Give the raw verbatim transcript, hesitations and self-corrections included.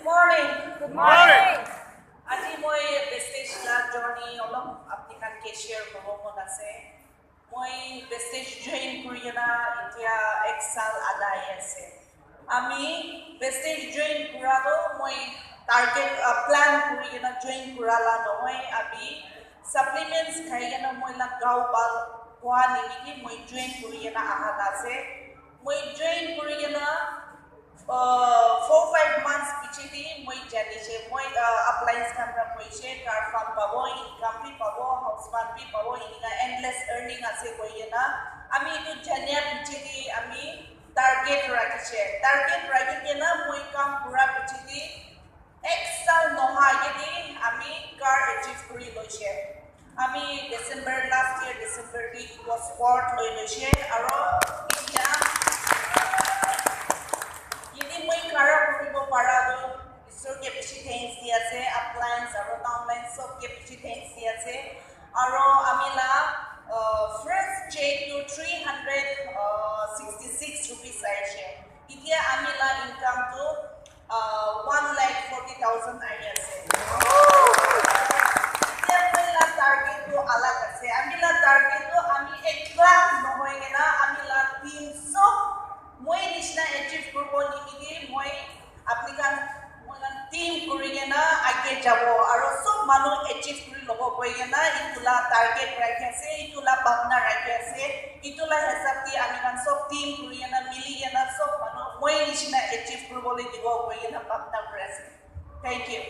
Morning. Good morning. Aji moi Vestige la journey olop apni khan ke share koribo mon ase. Moi Vestige join kuri kena etia ek saal adha ahi ase. Ami Vestige join kura to moi target, uh, plan kuri kena join kura la nohoi. Ami supplements khai kena moi la gao bhal hua nimite moi join kuri kena aha la ase. Moi join kuri kena uh, four five months piche de moi jani se, moi, uh, appliance khan para moi se, car fund pabo, income bi pabo, house fund bi pabo, enika endless earning ase koi kena. Ami etu jania piche de ami target rakhi se. Target rakhi kena moi kam kura piche de ek saal noha age de ami car achieve kuri loi se. Ami December, last year December te etu sport loi loise, aro etia yate moi khara kuribo para tu Isor ke bishi thanks di ase, uplines aro downlines sob ke bishi thanks di ase. Aro ami la, uh, first check tu three hundred sixty six rupees aise. Etia ami la income tu uh, one lakh forty thousand ahi ase. Etia moi la target tu alag ase. Ami la target tu ami ekla nohoi kena ami la team sob moi nishina achieve kuribo nimite moi apni khan moi khan team kuri kena age jabo aro sob manu achieve kuri lobo koi kena etu la target rakhi ase, etu la bhabna rakhi ase. Etu la hisab te ami khan sob team kuri kena mili kena sob manu moi nishina achieve kuribole dibo koi kena bhabna kuri ase. Thank you.